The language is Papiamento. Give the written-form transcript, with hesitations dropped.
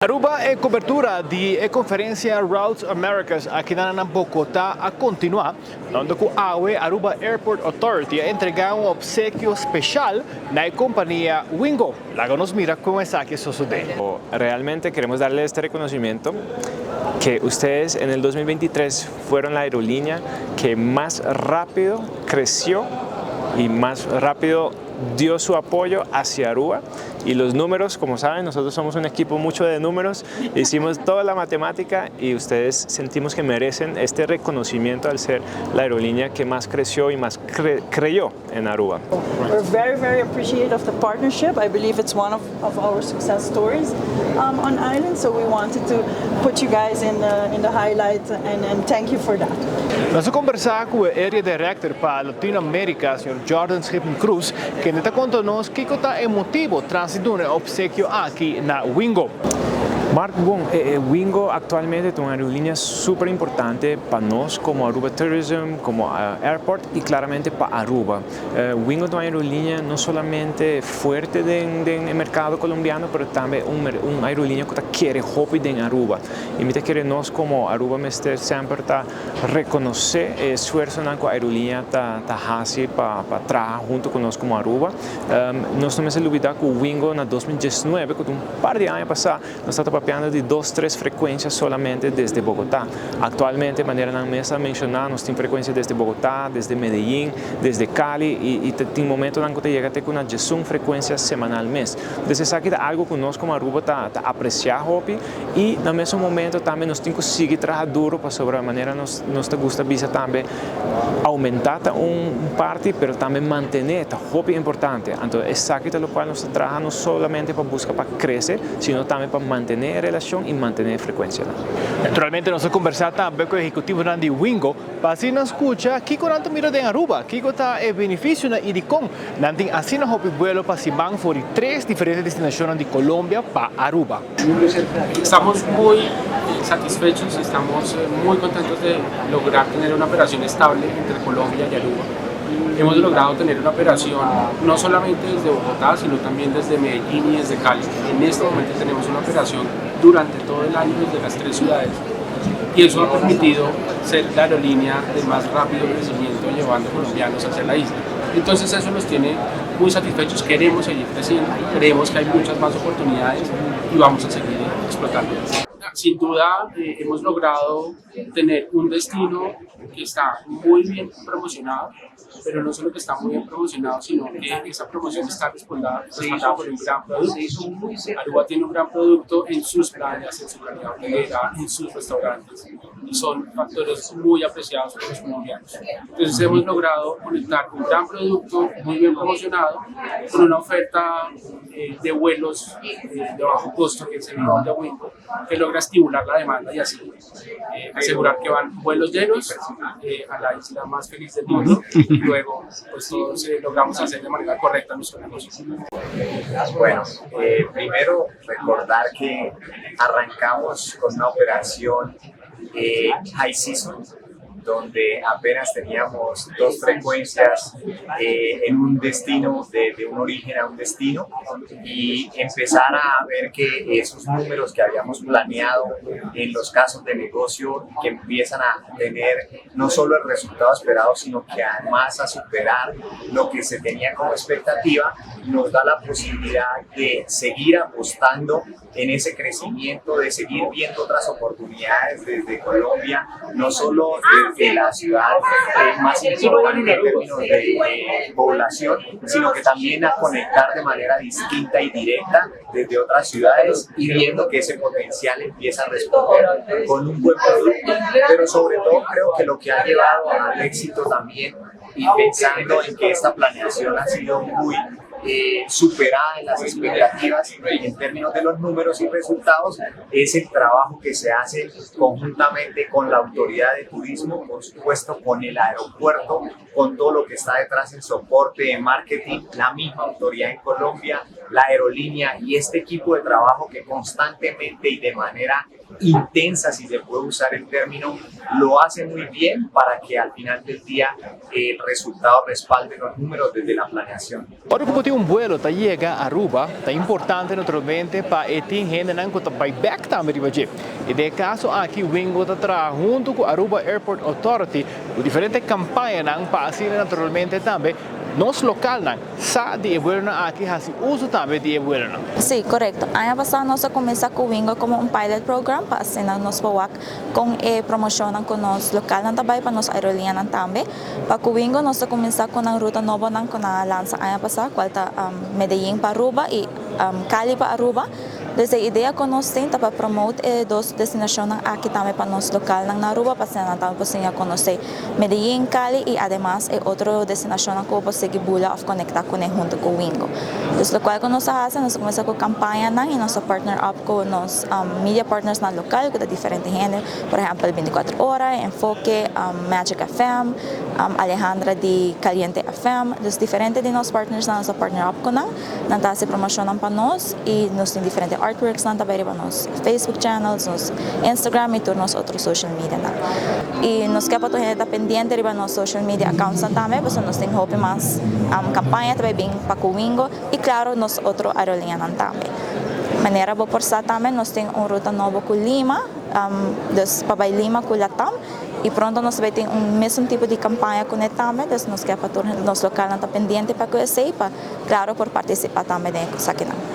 Aruba e cobertura di e conferencia Routes Americas aki na Bogota a continua, unda cu awe Aruba Airport Authority a entrega un obsequio special na e compania Wingo. Laga nos mira con esaki a sucede. Realmente queremos darle este reconocimiento que ustedes en el 2023 fueron la aerolínea que más rápido creció y más rápido dio su apoyo hacia Aruba y los números, como saben, nosotros somos un equipo mucho de números, hicimos toda la matemática y ustedes sentimos que merecen este reconocimiento al ser la aerolínea que más creció y más creyó en Aruba. We're very, very appreciative of the partnership. I believe it's one of our success stories on island, so we wanted to put you guys in the highlight and thank you for that. Nos a combersa cu e Area Director pa Latinoamerica, señor Jordan Schippen Cruz, cu ta conta nos kico ta e motibo tras di e obsequio aki na Wingo. Mark, bon, Wingo actualmente ta un aerolinea super importante pa nos como Aruba Tourism, como airport y claramente pa Aruba. Wingo ta un aerolinea no solamente fuerte den mercado colombiano, pero tambe un aerolinea cu kier hopi den Aruba. Y mi kier nos como Aruba mester semper ta reconoce e esfuerso cu e aerolinea ta haci pa traha hunto cu nos como Aruba. Nos no mester lubida cu Wingo na 2019, cu un par di aña pasa, nos tabata papiando di dos, tres frecuencia solamente desde Bogotá. Actualmente, manera nan mes a menciona, nos tin frecuencia desde Bogotá, desde Medellín, desde Cali y tin momento cu ta yega te cu 11 frecuencia semanal mes. Entonces, esaki ta algo cu nos como Aruba ta aprecia hopi y na mes momento tambe nos tin cu sigui traha duro pa sobre manera nos gusta bisa tambe aumenta un parti, pero tambe mantene ta hopi importante. Anto, esaki ta loke nos ta traha no solamente pa busca pa crece, sino tambe pa mantene e relacion y mantene e frecuencia. Naturalmente, nos a combersa tambe cu e ehecutivo di Wingo, pa asina scucha kico nan ta mira di Aruba, kico ta e beneficio na y con nan tin asina hopi vuelo pa siman for di tres diferente destinacion di Colombia pa Aruba. Estamos muy satisfechos y estamos muy contentos de lograr tener una operación estable entre Colombia y Aruba. Hemos logrado tener una operación no solamente desde Bogotá, sino también desde Medellín y desde Cali. En este momento tenemos una operación durante todo el año desde las tres ciudades y eso ha permitido ser la aerolínea de más rápido crecimiento llevando colombianos hacia la isla. Entonces eso nos tiene muy satisfechos, queremos seguir creciendo, creemos que hay muchas más oportunidades y vamos a seguir explotando. Sin duda hemos logrado tener un destino que está muy bien promocionado, pero no solo que está muy bien promocionado, sino que esa promoción está respaldada por un gran producto. Aruba tiene un gran producto en sus playas, en su calidad hotelera, en sus restaurantes, y son factores muy apreciados por los colombianos. Entonces hemos logrado conectar un gran producto muy bien promocionado con una oferta de vuelos de bajo costo, que es el de Wingo, que logra estimular la demanda y así asegurar que van vuelos llenos a la isla más feliz del mundo y luego, pues, todo se logramos hacer de manera correcta nuestro negocio. Bueno, primero recordar que arrancamos con una operación high season, donde apenas teníamos dos frecuencias en un destino, de un origen a un destino, y empezar a ver que esos números que habíamos planeado en los casos de negocio que empiezan a tener no solo el resultado esperado, sino que además a superar lo que se tenía como expectativa, nos da la posibilidad de seguir apostando en ese crecimiento, de seguir viendo otras oportunidades desde Colombia, no solo desde la ciudad más importante en términos de población, sino que también a conectar de manera distinta y directa desde otras ciudades y viendo que ese potencial empieza a responder con un buen producto, pero sobre todo creo que lo que ha llevado al éxito también y pensando en que esta planeación ha sido muy superada en las expectativas en términos de los números y resultados, es el trabajo que se hace conjuntamente con la autoridad de turismo, por supuesto con el aeropuerto, con todo lo que está detrás en soporte de marketing, la misma autoridad en Colombia. La aerolínea y este equipo de trabajo que constantemente y de manera intensa, si se puede usar el término, lo hace muy bien para que al final del día el resultado respalde los números desde la planeación. Ora cu tin un vuelo ta yega Aruba, ta importante naturalmente pa e tin hendenan cu ta bay back tambe riba dje. Y den e caso aki Wingo ta traha hunto cu Aruba Airport Authority cu diferente campañanan pa asina naturalmente tambe nos localnan sa di e vuelonan aki haci uso tambe di e vuelonan. Si, corecto. Aña pasa nos a cuminsa cu Wingo como un pilot program pa asina nos por wak con e promocion cu nos localnan tambe pa nos aerolineanan tambe. Pa cu Wingo nos a cuminsa cu un ruta nobo nan cu nan a lansa aña pasa, cual ta Medellín pa Aruba y Cali pa Aruba. Dus e idea cu nos tin pa promote e dos destinacion aki tambe pa nos localnan na Aruba, pa asina tambe por conoce Medellín, Cali y ademas e otro destinacion cu por sigui bula of conecta cu hunto cu Wingo. Dus loke cu nos a haci, nos a cuminsa cu campaña y nos a partner up cu nos media partners na local, cu diferente hende, por ehempel 24 Ora, Enfoke, Magic FM, Alejandra di Caliente FM, dus diferente di nos partners nos a partner up cu nan, nan ta haci promocion pa nos y nos tin diferente artworks nan tambe pa nos Facebook channels, nos Instagram y tur nos otro social media nan. Y nos kier pa tur ta pendiente riba nos social media accounts tambe, pasobra nos tin hopi mas campaña tambe bin pa Wingo y claro nos otro aerolinea tambe. Manera bo por sa tambe nos tin un ruta nobo cu Lima, dus pa Lima cu Latam y pronto nos ta bay tin un mesun tipo di campaña cu ne tambe, dus nos kier pa nos local ta pendiente pa esey, pa claro por participa tambe den esakinan.